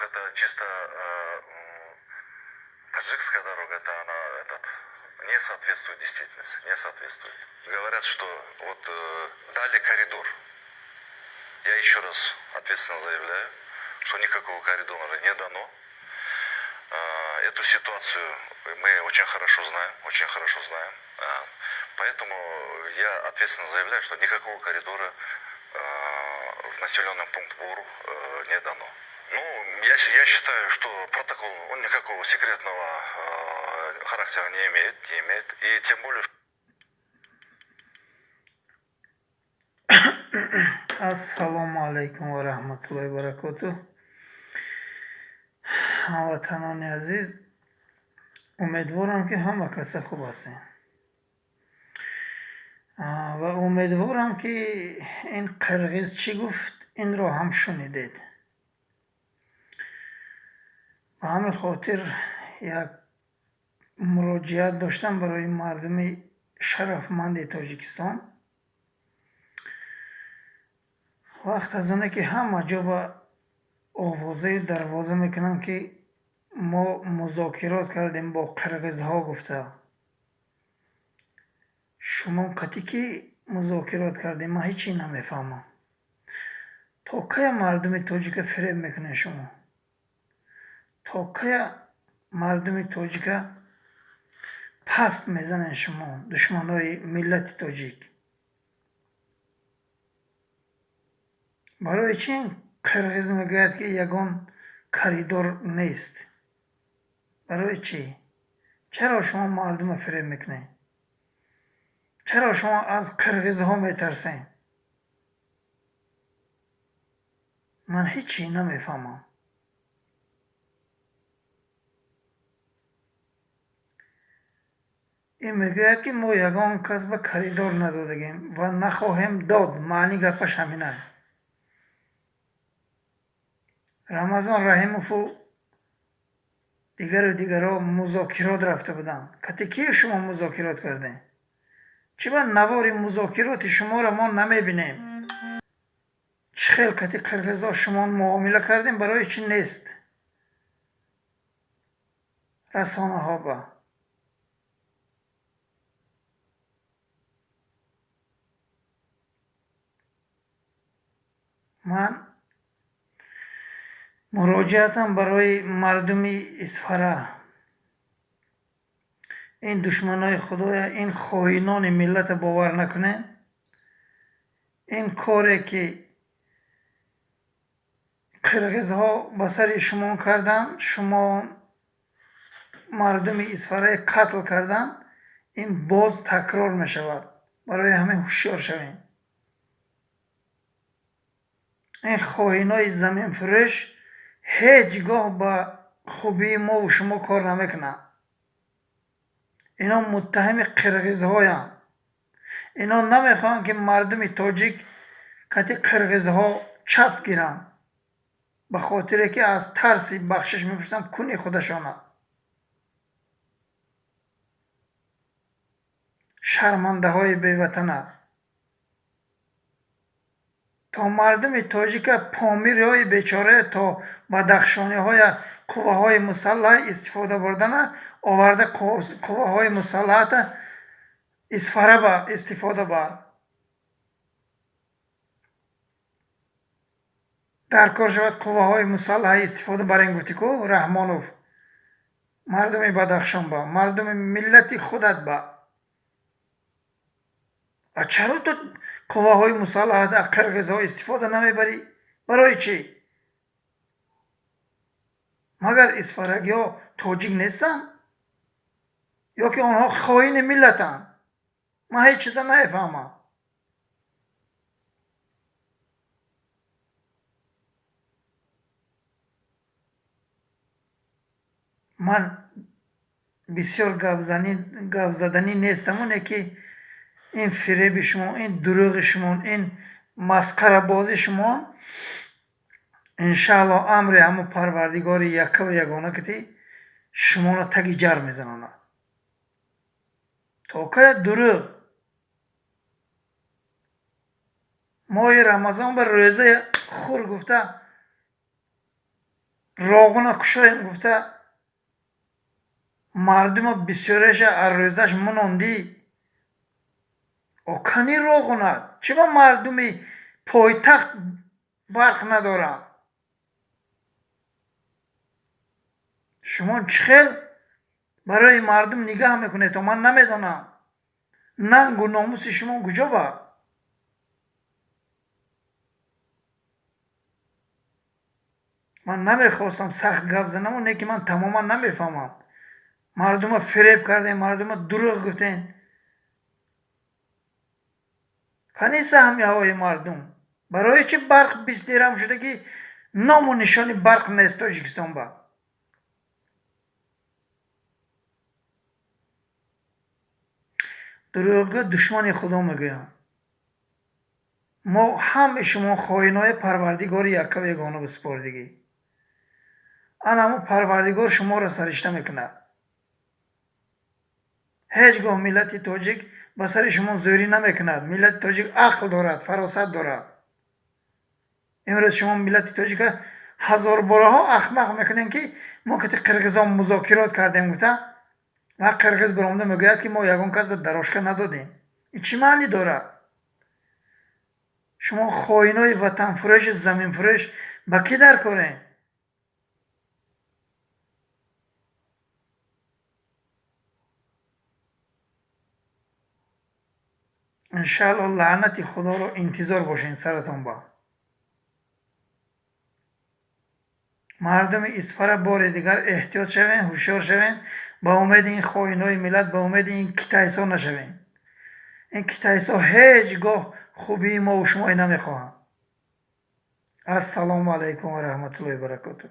Это чисто таджикская дорога, это она этот, не соответствует действительности, не соответствует. Говорят, что вот дали коридор. Я еще раз ответственно заявляю, что никакого коридора не дано. Эту ситуацию мы очень хорошо знаем, очень хорошо знаем. Поэтому я ответственно заявляю, что никакого коридора в населенный пункт Ворух не дано. Ну, я считаю, что протокол, он никакого секретного характера не имеет, не имеет. И тем более, Ассалому алайкум ва раҳматуллоҳи баракотуҳ. Ҳамватанони азиз, умедворам, ки ҳама каса хуб ҳастем ва умедворам, ки ин қирғиз чӣ гуфт, инро ҳам шунидед. Ба ҳамин хотир як муроҷиат доштам барои мардуми шарафманди Тоҷикистон. Вақт аз оне ки ҳама ҷо ба овозаю дарвоза мекунанд, ки мо музокирот кардем бо қирғизҳо гуфта. Шумо кати кӣ музокирот кардем? Ман ҳеҷ чиз намефаҳмам. То кая мардуми тоҷика фиреб мекунед шумо? То кая мардуми тоҷика паст мезанед шумо, душманои миллати тоҷик? Барои чӣ қирғиз мегӯяд, ки ягон коридор нест? Барои чӣ? Чаро шумо мардумро фиреб мекунед? Чаро шумо аз қирғизҳо метарсед? Ман ҳеҷ чиз намефаҳмам. Ин мегӯяд, ки мо ягон кас ба коридор надодагем ва нахоҳем дод. Маъни гапаш ҳамина. Рамазон Раҳимову дигару дигарҳо музокирот рафта буданд. Кати ки шумо музокирот кардем? Чӣ ба навори музокироти шуморо мо намебинем? Чӣ хел кати қирғизҳо шумо муомила кардем, барои чӣ нест расонаҳо ба? Ман муроҷиатам барои мардуми Исфара: ин душманои Худоя, ин хоинони миллата бовар накунед. Ин коре ки қирғизҳо ба сари шумо карданд, шумо мардуми Исфарае қатл карданд, ин боз такрор мешавад. Барои ҳамин ҳушёр шавем. Ин хоинои заминфурӯш ҳеҷ гоҳ ба хубии мову шумо кор намекунанд. Ино муттаҳами қирғизҳоянд. Ино намехоҳанд, ки мардуми тоҷик кати қирғизҳо чап гиранд, ба хотире ки аз тарси, бахшиш мепурсам, куни худашона. Шармандаҳои беватана. То мардуми тоҷика, помириҳои бечора, то бадахшониҳоя қувваҳои мусаллаҳ истифода бурдана оварда, қувваҳои мусаллаҳата Исфара ба истифода бар. Дар кор шавад қувваҳои мусаллаҳ истифода барен, гуфтӣ ку, Раҳмонов, мардуми Бадахшон ба, мардуми миллати худат ба. А чаро ту қувваҳои мусаллаҳата қирғизҳо истифода намебарӣ? Барои чӣ? Магар исфарагиҳо тоҷик нестанд ё ки онҳо хоини миллатанд? Ман ҳеҷ чиза намефаҳмам. Ман бисёр гап заданӣ нестамоне, ки ин фиреби шумо, ин дурӯғи шумо, ин масқарабозии шумо, иншааллоҳ, амри ҳамун Парвардигори яккаву ягона ки шуморо таги ҷар мезанонад. То кая дурӯғ? Моҳи Рамазон ба рӯзаи хур гуфта. Роғуна кушоем гуфта мардума бисёреша аз рӯзаш монондӣ. Окани Роғуна чиба мардуми пойтахт барқ надоранд? Шумо чӣ хел барои мардум нигаҳ мекунед, то ман намедонам. Нангу номуси шумо куҷо ба? Ман намехостам сахт гап занаму, не ки ман тамоман намефаҳмам. Мардума фиреб кардем, мардума дурӯғ гуфтем. Кани саҳмияҳои мардум? Барои чӣ барқ 20 дирам шуда, ки ному нишони барқ нест Тоҷикистон ба? Дурӯғгӯ душмани Худо мегӯянд. Мо ҳамаи шумо хоинои Парвардигори яккаву ягона бисупордигӣ. Ана ҳамун Парвардигор шуморо саришта мекунад. Ҳеҷ гоҳ миллати тоҷик ба сари шумо зӯрӣ намекунад. Миллати тоҷик ақл дорад, фаросат дорад. Имрӯз шумо миллати тоҷика ҳазорбораҳо ахмақ мекунем, ки мо кати қирғизон музокирот кардем гуфта, ва қирғиз баромада мегӯяд, ки мо ягон кас ба дарошка надодем. Ин чӣ маънӣ дорад? Шумо хоинои ватанфурӯши заминфурӯш ба кӣ дар корем? Иншаалло лаънати Худоро интизор бошед саратон ба. Мардуми Исфара бори дигар эҳтиёт шавед, ҳушёр шавед, ба умеди ин хоинои миллат, ба умеди ин китайсо нашавед. Ин китайсо ҳеҷ гоҳ хубии мову шумои намехоҳанд. Ассалому алайкум ва раҳматуллоҳи ва баракотуҳ.